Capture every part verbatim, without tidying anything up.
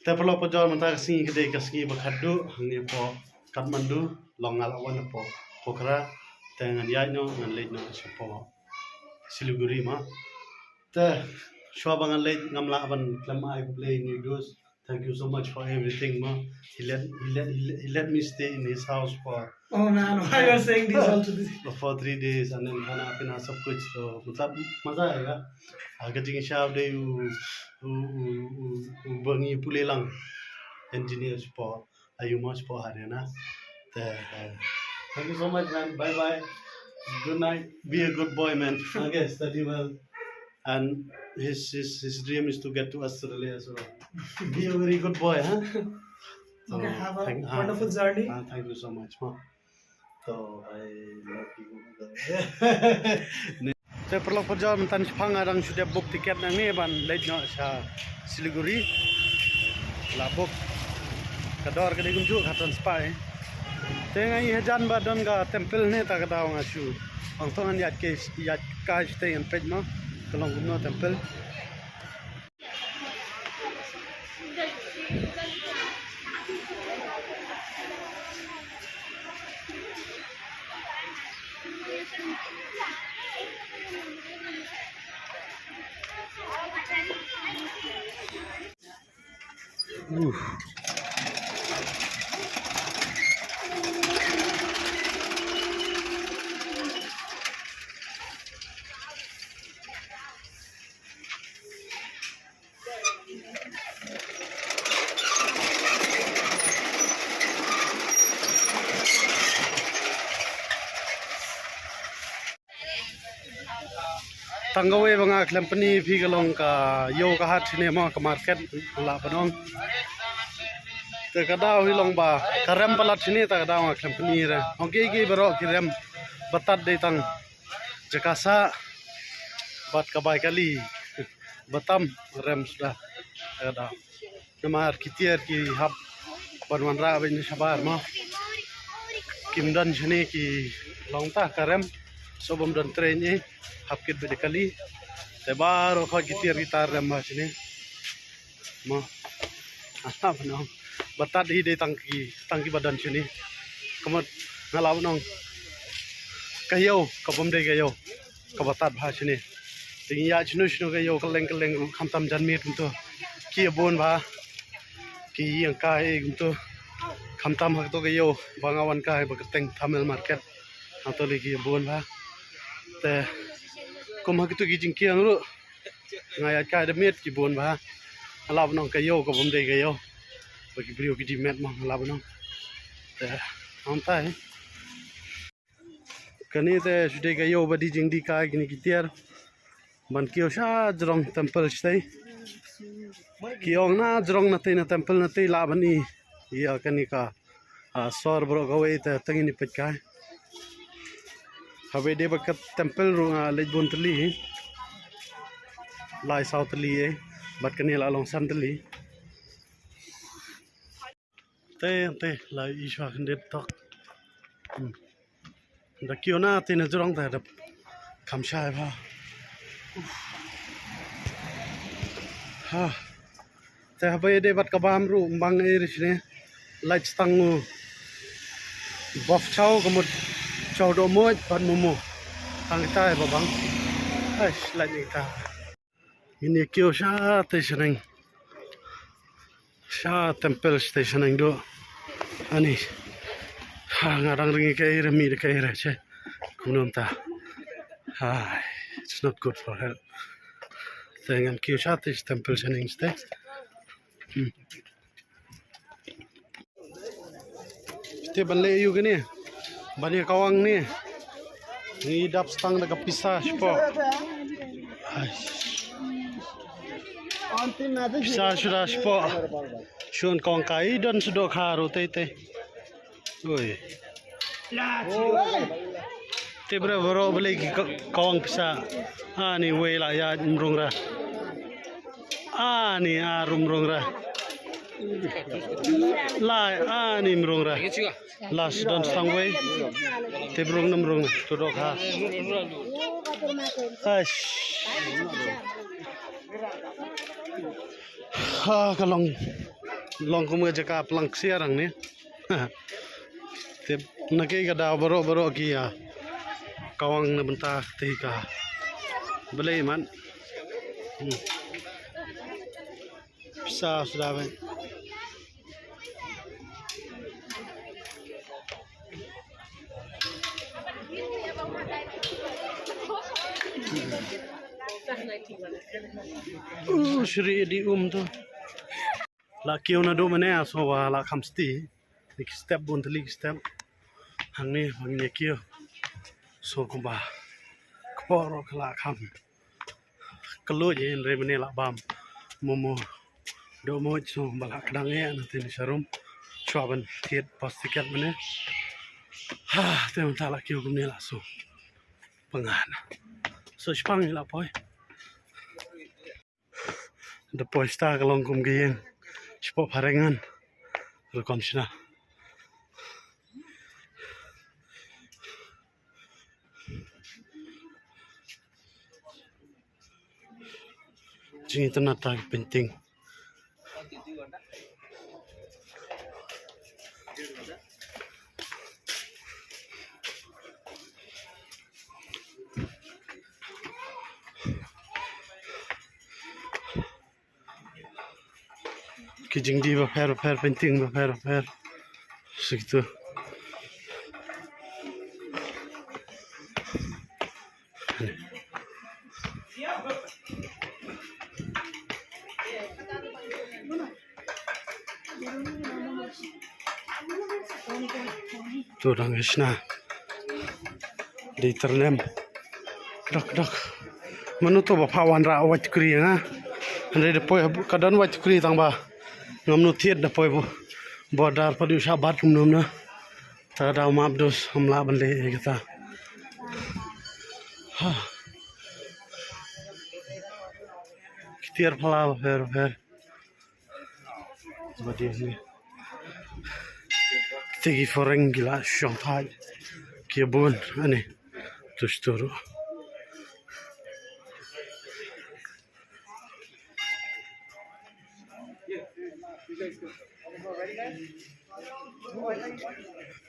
Te paralok parajor, mynta ka sngi ka dei ka sngi ba khatduh hangne hapoh Kathmandu, long nga la wan hapoh Pokhara, te ngan ïaid noh, ngan leit noh shapoh Siliguri ma. Te shuwa ba ngan leit ngam lah ban khlem ai khublei ïa u Dose. Thank you so much for everything ma. He let, he let, he let, he let me stay in his house for Oh man, why you are saying this all to this? For three days, and then khana pina sab kuch, to matlab maza aayega. Ah, ka jingshisha u dei u, u, u, u, u ba ngi pule lang, engineer shapoh Ayuma, shapoh Haryana. Te, eh, thank you so much, man. Bye bye. Good night. Be a good boy, man. Okay, study well. And his, his, his dream is to get to Australia. So be a very good boy, huh? So, Okay, have a thank, ah, wonderful journey. Ah, thank you so much, ma. So, I love you. Te paralok parajor, mynta shaphang nga dang shu dep book ticket nangne ban leit noh sha Siliguri. La book. Ka dor ka dei kumjuh, khatsan spah. Te nga i hajan ba don ka temple ne, ta ka daw nga shu. Bang tong ngan ïaid kai, ïaid kai shatei ngan peit mo ka long kumno temple. Tang kawei ba nga khlem pyni phi ka long ka ïew ka hat shane mo, ka market lah ban ong. Te ka daw hi long ba ka rem palat shane, ta ka daw nga khlem pyni re. Ong kiei kiei baroh ki rem, batat dei tang jaka sah bad ka bai kali batam rem suda. Ka daw namar ki tiar ki hap ban wanrah bad na shabar mo. Kim don shane ki long ta ka rem, so bym don train eh, hap kit bad kali. Te baroh khoit ki tiar ki tar rem ba shane. Mo. Nga lah ban ong. Batat hi dei tang ki, tang ki ba don shane. Ka mut nga lah ban ong, ka ïew ka bym dei ka ïew, ka batat bha shane. Te ngi ïaid shano shano ka ïew kylleng kylleng ruh, khamtam janmiet kumto. Ki ïa bun bha. Ki ïeng kai kumto. Khamtam ha kato ka ïew ba nga wan kai ba kyrteng Thamel Market. Hato lei ki ïa bun bha. Te kum ha kito ki jingkieng ruh nga ïaid kai da miet, ki bun bha. Nga lah ban ong ka ïew ka bym dei ka ïew, ba ki briew ki dih met mo, nga lah ban ong. Te ong tai. Kane te shu dei ka ïew ba dih jingdih kai kine ki tiar. Ban kiew sha jrong temple shatei. Ki ong na jrong na tei na temple na tei lah ban i ïa kane ka, ah, sor baroh kawei, te tang ine peit kai. Haba dei bad ka temple ruh nga leit bun tylli. Lai saw tylli eh. Bad kane la long san tylli. Te, te, la i shuwa khyndiat tok. Hmm. Da kiew na te na jrong te da kham shai bha. Uf. Ha. Te haba ïadei bad ka bam ruh, ym bang ei re shane. Lait tang u bof chow, ka mut chow dohnud bad momo. Tang kita ba bang. Ai, lait kita. Ngin ïa kiew shatei shaneng. Sha temple shatei shaneng duh. Ani. Ha, nga dang ring ïa kaei re, mih da kaei re, che. Kumno mynta. Hai, it's not good for health. Te ngan kiew shatei temple shaneng shatei. Hmm. Te ban leh aïu kane? Ban ïa kawang ne? Ngi dap stang da ka pisa shapoh. Ai. Pisa shuwa shapoh. Shun kawang kai don shuh dohkha ruh tei tei. Oi. Te bre baroh balei ki ka-, kawang pisa. Ani wei la ïa mrung ra. Ani ar mrung ra. Lai ani mrung ra. Last don stang wei. Te mrung na mrung tu dohkha. Aish. Ha ka long. Long kum ka jaka plang ksiar hangne. Tip na ki ka daw baroh baroh ki ïa kawang na bynta te ka Blei man. Hmm. Pisa suda bai. Uh, shri di um tu. La kiew naduh mynne, so wa la kham sti. Ni ki step bun tylli ki step. Hangne ba ngin ïa kiew. So kumba kpoh ruh ka la kham kylluid ïa, hynrei mynne la bam. Mo mo. Dohnud so ba la kdang ïa na te ni sharum. Shuwa ban thied pass ticket mynne. Ha, te mynta la kiew kumne la so. Pyngan. So shipang ïa la poi. Da poi sta ka long kum ka ïing. Shipang phareng ngan. Rukom shna. Jingïatynnat ta ki painting. Ki jingdih bapher bapher, painting bapher bapher. Situ. Tu dang shna. Dei tyrlem. Kdok, kdok. Mano to ba pha wanrah wait kri nga. Hynrei da poi ka don wait kri tang ba ngam no thied da poi bu. Border pa du shabat kumno na. Ta daw map dos ham lah ban leh ïa kata. Ha. Ki tiar pala bapher bapher. Ba dei ne. Kita ki foreign ki la shong thait. Ki bun ani. Tu stur.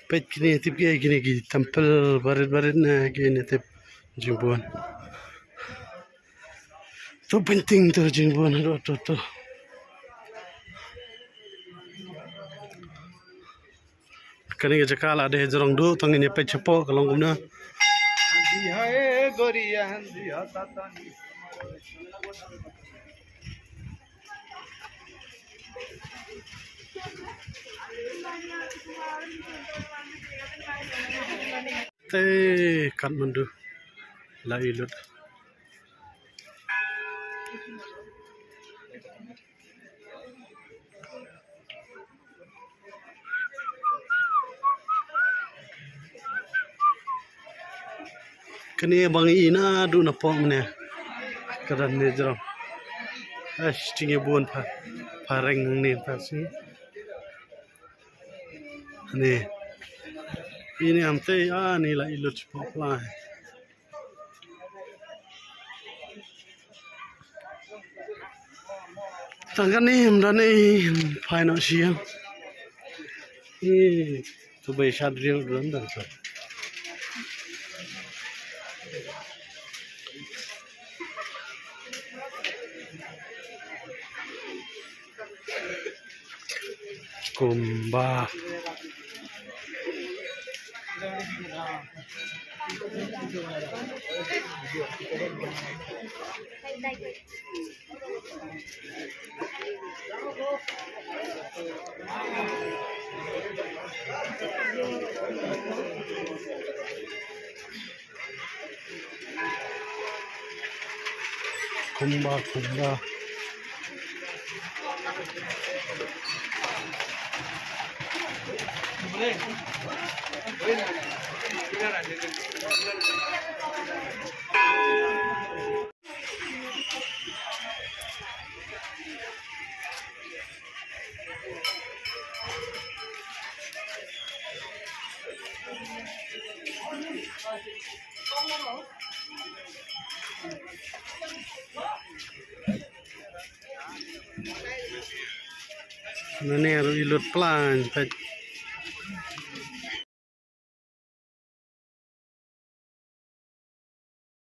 Peit kine tip ki, kine ki temple barit barit ne, kine tip jingbun. Tu painting tu jingbun, aduh, tu, tu. Kane ka jaka la dei jrong duh, tang ngin ïa peit shapoh ka long kumno. Te Kathmandu la i lut. Kane ba ngi i naduh na pok mane. Ka don ne jrong. Ai, sting ïa bun pha. Phareng ne pha si. Ni. Ini am te, ah, ni la i lut pok lai. Tang kane ym don ei, phai noh sha ïing. Eh, to bai shad riang don don to. Kumba. Kumba, kumba. Nane ruh i lut plan peit.